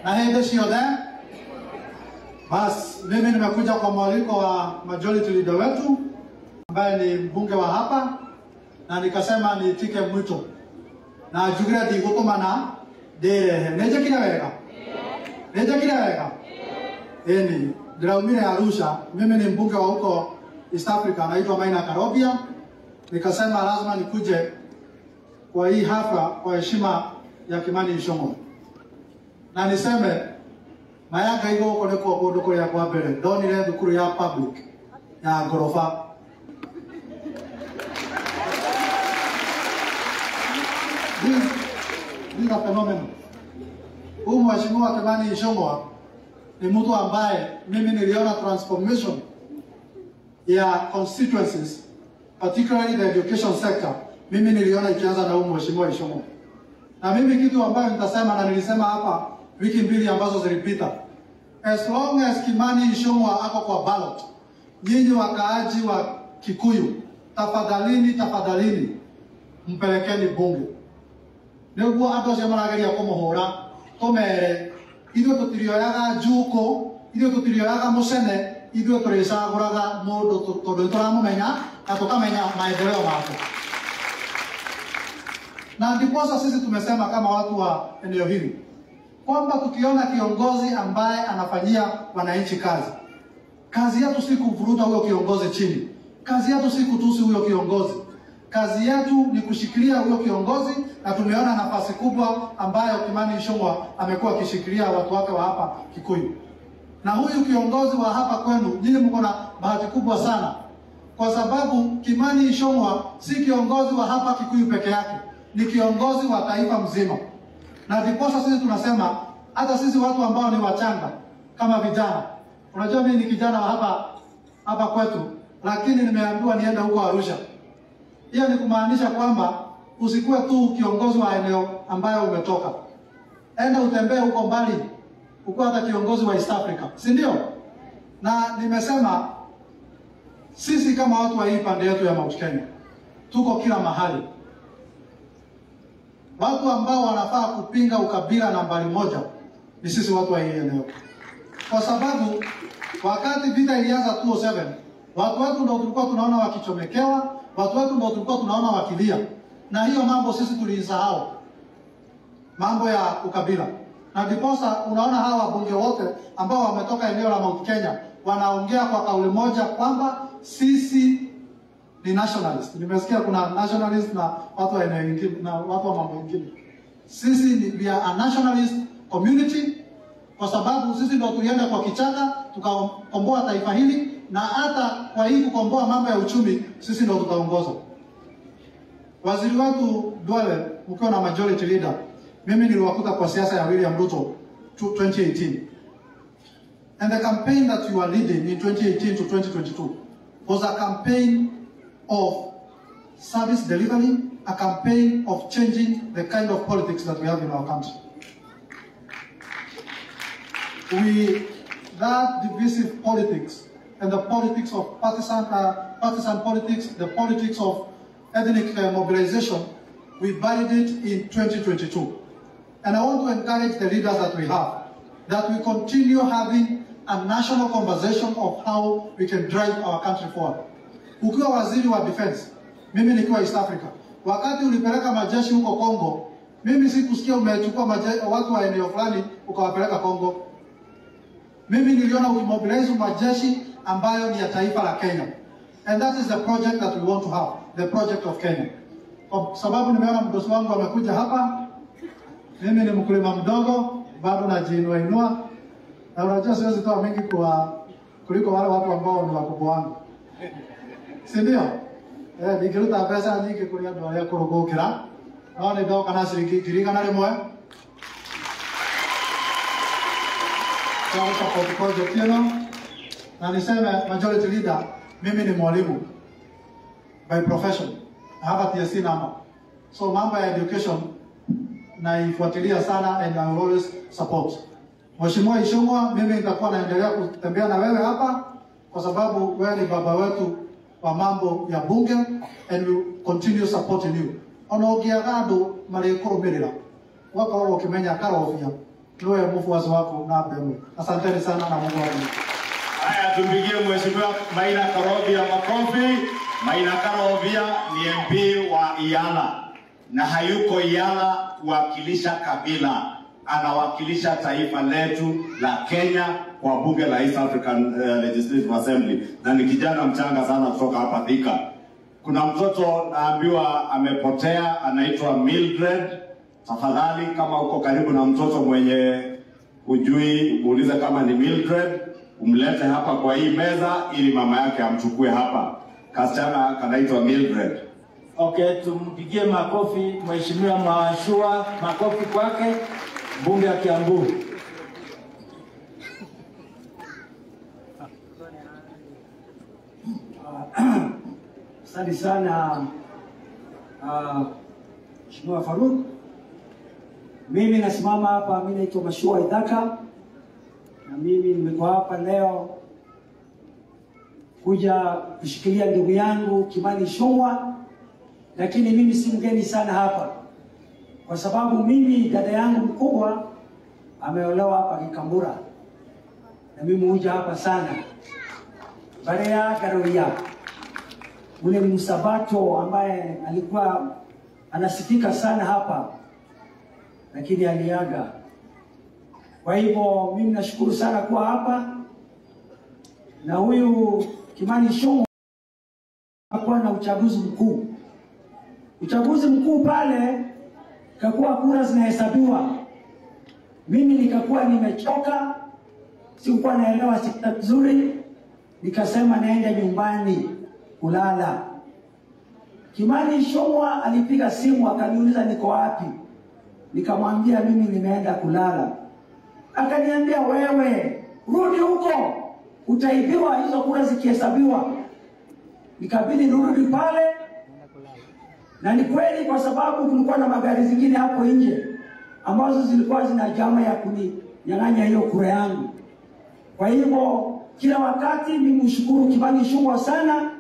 Na hĩndĩ ciothe. Bas, mimi nimekuja kwa mwaliko wa majority leader wetu ambaye ni mbunge wa hapa, na nikasema niitike mwito na njugire ndigũtũmana ndĩrehe. Nĩnjĩkire wega? Nĩnjĩkire wega? Ĩni, ndĩraumire Arusha. Mimi ni mbunge wa huko East Africa, naitwa Maina Karobia. Nikasema lazima nikuje kwa hii hafla kwa heshima ya Kimani Ichung'wa. Na niseme mayaka igo huko nikuo kundu kuria kwa mbere ndonire thukuru ya public ya ngoroba. This is a phenomenon. Huyu Mheshimiwa Kimani Ichung'wa ni mtu ambaye mimi niliona transformation ya constituencies, particularly the education sector. Mimi niliona ikianza na huyu Mheshimiwa Ichung'wa. Na mimi kitu ambayo nitasema, na nilisema hapa wiki mbili ambazo zilipita, as long as Kimani Ichung'wa ako kwa ballot, nyinyi wakaaji wa Kikuyu, tafadhalini, tafadhalini mpelekeni bunge. Nĩguo andũ acio marageria kũmũhũra tũmere ithuĩ tũtirioyaga njuko, ithuĩ tũtirioyaga mũcene, ithuĩ tũrĩcagũraga mũndũ tondũ nĩtũramũmenya na tũkamenya maendeleo make. Na ndiposa sisi tumesema kama watu wa eneo hili kwamba tukiona kiongozi ambaye anafanyia wananchi kazi, kazi yetu si kuvuruta huyo kiongozi chini, kazi yetu si kutusi huyo kiongozi, kazi yetu ni kushikilia huyo kiongozi. Na tumeona nafasi kubwa ambayo Kimani Ichung'wa amekuwa akishikilia watu wake wa hapa Kikuyu. Na huyu kiongozi wa hapa kwenu, nyinyi mko na bahati kubwa sana, kwa sababu Kimani Ichung'wa si kiongozi wa hapa Kikuyu peke yake, ni kiongozi wa taifa mzima. Na ndiposa sisi tunasema hata sisi watu ambao ni wachanga kama vijana, unajua mimi ni kijana wa hapa kwetu, lakini nimeambiwa niende huko Arusha. Hiyo ni kumaanisha kwamba usikuwe tu kiongozi wa eneo ambayo umetoka. Enda utembee huko mbali, ukuwe hata kiongozi wa East Africa, si ndio? Na nimesema sisi kama watu wa hii pande yetu ya Mount Kenya tuko kila mahali. Watu ambao wanafaa kupinga ukabila nambari moja ni sisi watu wa hii eneo. Kwa sababu wakati vita ilianza 2007, watu wetu ndio tulikuwa tunaona wakichomekewa, watu wetu ndio tulikuwa tunaona wakilia. Na hiyo mambo sisi tuliisahau, mambo ya ukabila. Na ndiposa unaona hawa wabunge wote ambao wametoka eneo la Mount Kenya wanaongea kwa kauli moja kwamba sisi ni nationalist. Nimesikia kuna nationalist na watu wa eneo lingine na watu wa mambo mengine. Sisi ni, we are a nationalist community, kwa sababu sisi ndio tulienda kwa kichaka tukakomboa taifa hili, na hata kwa hii kukomboa mambo ya uchumi sisi ndio tutaongoza. Waziri wetu Duale, mkiwa na majority leader, mimi niliwakuta kwa siasa ya William Ruto 2018. And the campaign that you are leading in 2018 to 2022 was a campaign of service delivery, a campaign of changing the kind of politics that we have in our country. That divisive politics and the politics of partisan politics, the politics of ethnic mobilization, we buried it in 2022. And I want to encourage the leaders that we have, that we continue having a national conversation of how we can drive our country forward. Ukiwa waziri wa defense, mimi nikiwa East Africa, wakati ulipeleka majeshi huko Kongo, mimi sikusikia umechukua watu wa eneo fulani ukawapeleka Kongo. Mimi niliona ukimobilize majeshi ambayo ni ya taifa la Kenya. And that is the project that we want to have, the project of Kenya. Kwa sababu nimeona mdosi wangu amekuja hapa, mimi ni mkulima mdogo, bado najiinua inua. Na unajua siwezi toa mingi kuliko wale watu ambao ni wakubwa wangu. Si ndio? Nikiruta pesa nyingi kuri andu aria akũrũ gũkĩra, no nĩ ndoka na ciringi 100,000 cia gũ-support project ĩno. Na niseme majority leader, mimi ni mwalimu by profession. I have a TSC number. So mambo ya education naifuatilia sana and I will always support. Mheshimiwa Ichung'wa, mimi nitakuwa naendelea kutembea na wewe hapa kwa sababu wewe ni baba wetu wa mambo ya bunge and we continue supporting you. Ona ũngĩaga andũ marĩkũrũmĩrĩra, ũgakorwo ũkĩmenya Karobia niwe mfuasi wako na pembe. Asanteni sana na Mungu awabariki. Haya, tumpigie Mheshimiwa Maina Karobia makofi. Maina Karobia ni MP wa Iyala na hayuko Iyala kuwakilisha kabila, anawakilisha taifa letu la Kenya kwa bunge la East African Legislative Assembly, na ni kijana mchanga sana kutoka hapa Thika. Kuna mtoto naambiwa amepotea, anaitwa Mildred. Tafadhali kama uko karibu na mtoto mwenye hujui, muulize kama ni Mildred, umlete hapa kwa hii meza ili mama yake amchukue hapa. Kasichana kanaitwa Mildred. Okay, tumpigie makofi Mheshimiwa Mashua, makofi kwake, mbunge wa Kiambu. Asante sana Mheshimiwa Faruk. Mimi nasimama hapa, mimi naitwa Mashua Idhaka, na mimi nimekuwa hapa leo kuja kushikilia ndugu yangu Kimani Ichung'wah, lakini mimi si mgeni sana hapa kwa sababu mimi dada yangu mkubwa ameolewa hapa Gikambura na mimi huja hapa sana. Barea Garoia, ule msabato ambaye alikuwa anasifika sana hapa, lakini aliaga. Kwa hivyo mimi nashukuru sana kuwa hapa, na huyu Kimani Ichung'wah hakuwa na uchaguzi mkuu. Uchaguzi mkuu pale kakuwa kura zinahesabiwa. Mimi nikakuwa nimechoka, sikuwa naelewa siku vizuri, nikasema naenda nyumbani kulala. Kimani Ichung'wah alipiga simu akaniuliza niko wapi. Nikamwambia mimi nimeenda kulala. Akaniambia wewe rudi huko, utaibiwa hizo kura zikihesabiwa. Nikabidi nirudi pale, na ni kweli kwa sababu kulikuwa na magari zingine hapo nje ambazo zilikuwa zina jama ya kuninyang'anya hiyo kura yangu. Kwa hivyo kila wakati mimi mshukuru Kimani Ichung'wah sana,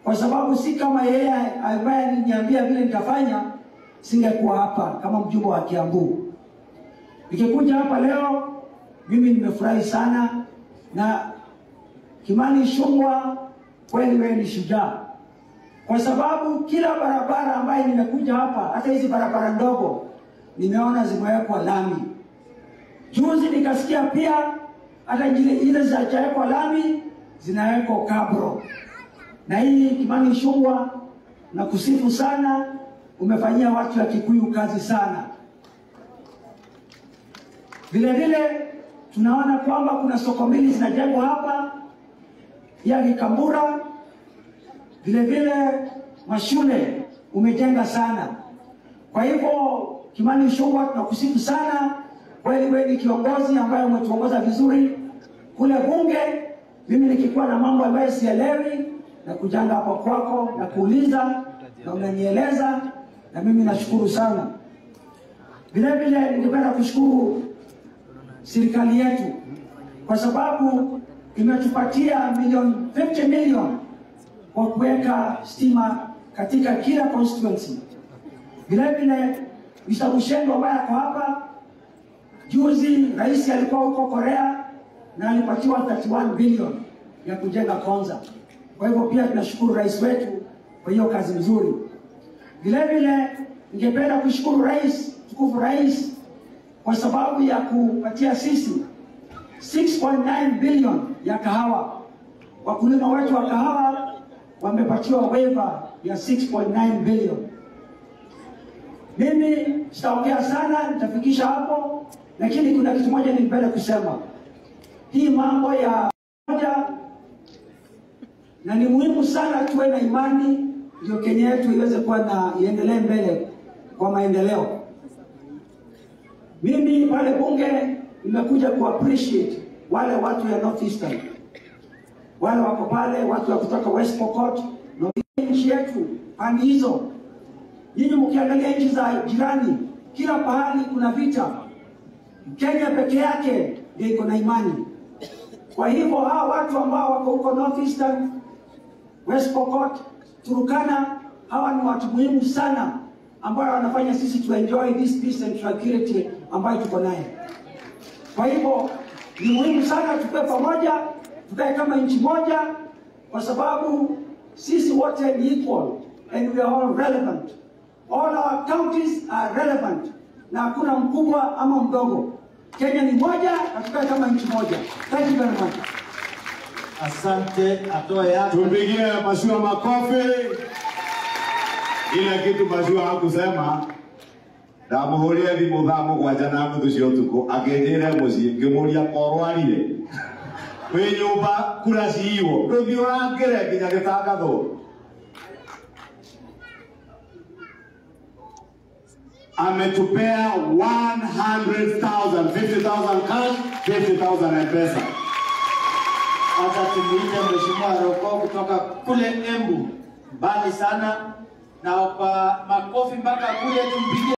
kwa sababu si kama yeye ambaye aliniambia vile nitafanya, singekuwa hapa kama mjumbe wa Kiambu. Nikikuja hapa leo mimi nimefurahi sana, na Kimani Ichung'wah kweli wewe ni shujaa, kwa sababu kila barabara ambayo nimekuja hapa, hata hizi barabara ndogo nimeona zimewekwa lami. Juzi nikasikia pia hata ile zilizowekwa lami zinawekwa kabro. Na hii Kimani Ichung'wah na kusifu sana, umefanyia watu wa Kikuyu kazi sana. Vile vile tunaona kwamba kuna soko mbili zinajengwa hapa ya Gikambura. Vile vile mashule umejenga sana. Kwa hivyo Kimani Ichung'wah tunakusifu sana, kweli wewe ni kiongozi ambaye umetuongoza vizuri kule bunge. Mimi nikikuwa na mambo ambayo sielewi na kujanga hapo kwako na kuuliza na unanieleza, na mimi nashukuru sana. Vile vile ningependa kushukuru serikali yetu kwa sababu imetupatia 50 million kwa kuweka stima katika kila constituency. Vile vile Mr. Mushendo ambaye ako hapa, juzi rais alikuwa huko Korea na alipatiwa 31 billion ya kujenga Konza. Kwa hivyo pia tunashukuru rais wetu kwa hiyo kazi nzuri. Vile vile ningependa kushukuru rais, tukufu rais, kwa sababu ya kupatia sisi 6.9 billion ya kahawa. Wakulima wetu wa kahawa wamepatiwa waiver ya 6.9 billion. Mimi sitaongea sana, nitafikisha hapo, lakini kuna kitu moja ningependa kusema. Hii mambo ya moja, na ni muhimu sana tuwe na imani ndio Kenya yetu iweze kuwa na iendelee mbele kwa maendeleo. Mimi pale bunge nimekuja ku appreciate wale watu ya North Eastern, wale wako pale, watu wa kutoka West Pokot, na nchi yetu pande hizo. Nyinyi mkiangalia nchi za jirani, kila pahali kuna vita. Kenya peke yake ndio iko na imani. Kwa hivyo hawa watu ambao wako huko North Eastern, West Pokot, Turkana, hawa ni watu muhimu sana ambao wanafanya sisi to enjoy this peace and tranquility ambayo tuko naye. Kwa hivyo ni muhimu sana tukae pamoja, tukae kama nchi moja, kwa sababu sisi wote ni equal and we are all relevant. All our counties are relevant, na hakuna mkubwa ama mdogo. Kenya ni moja na tukae kama nchi moja. Thank you very much. Asante, atoe yake. Tupigie Mashua makofi. Ile kitu Mashua hakusema ndamuhuria thimu thaa mũgwanja na nuthu cia ũtukũ akĩnjĩra mũciĩ ngĩmũria korwarire wĩ nyũmba kura ciiywo ndũthiĩ ũrangĩre nginya gĩtangathwo. Ametupea 100,000, 50,000 cash, 50,000 M-Pesa. Acha tumuite Mheshimiwa Roko kutoka kule Embu, mbali sana, na kwa makofi mpaka kule tumpigie.